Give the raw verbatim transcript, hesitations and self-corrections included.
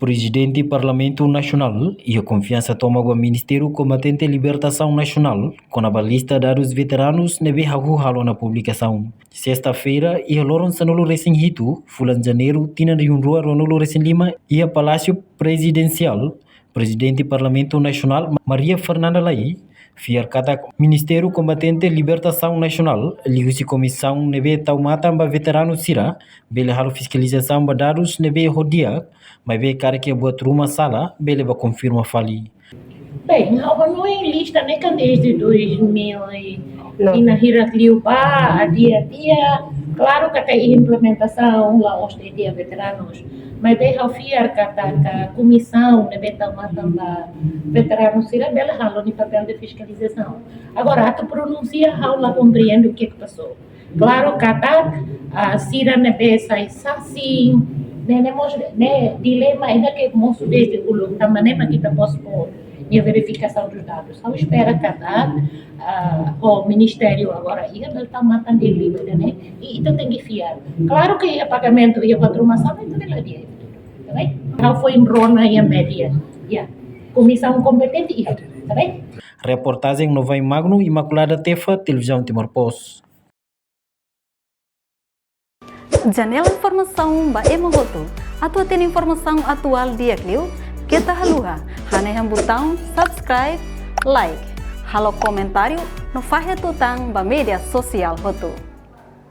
Prezidente Parlamentu Nasionál iha konfiansa tomak ba Ministériu Kombatente Libertasaun Nasionál kona-ba lista dadus veteranus ne'ebé hahú halo ona publikasaun. Sesta-feira, iha loron sanulu-resin-hitu fulan Janeiru tinan rihun rua ruanulu-resin-lima, iha Palásiu Prezidensiál, Prezidente Parlamentu Nasionál Maria Fernanda Lay fiar katak Ministériu Kombatente Libertasaun Nasionál liuhusi komisaun ne'ebé tau matan ba veteranu sira bele halo fiskalizasaun ba dadus ne'ebé ho di'ak, maibé karik iha buat ruma sala bele bá konfirma fali. Bem, ha'u hanoin lista ne'e kan desde dois mil e, Não. Ina hirak liu bá, a dia a dia. Klaru katak iha implementasaun la'ós de'it iha veteranus. Maibé ha'u fiar katak komisaun ne'ebé tau matan ba veteranu sira bele halo nia papél de fiskalizasaun. Agora, atu pronunsia, ha'u la komprende o que que passou. Klaru katak, ah, sira ne'ebé sai sasin, ne'e, ne'e mós, ne'e dilema ida ke mosu desde uluk, tanba ne'e mak ita postpone nia verifikasaun dos dadus. Ha'u espera katak, ah, ho ministériu agora iha, bele tau matan di'ak liu, ne'e, i ita tenke fiar. Klaru ke iha pagamentu, iha buat ruma sala, ita bele hadi'a. Tá bem? Ha'u foin rona iha média. Ya. Komisaun kompetente iha, tá bem? Reportajen Novai Magno, Imaculada Tefa, Televizaun Timor Post. Janela informasaun ba ema hotu. Atu hatene informasaun atuál di'ak liu, keta haluha hanehan butaun subscribe, like, halo komentáriu no fahe tutan ba média sosiál hotu.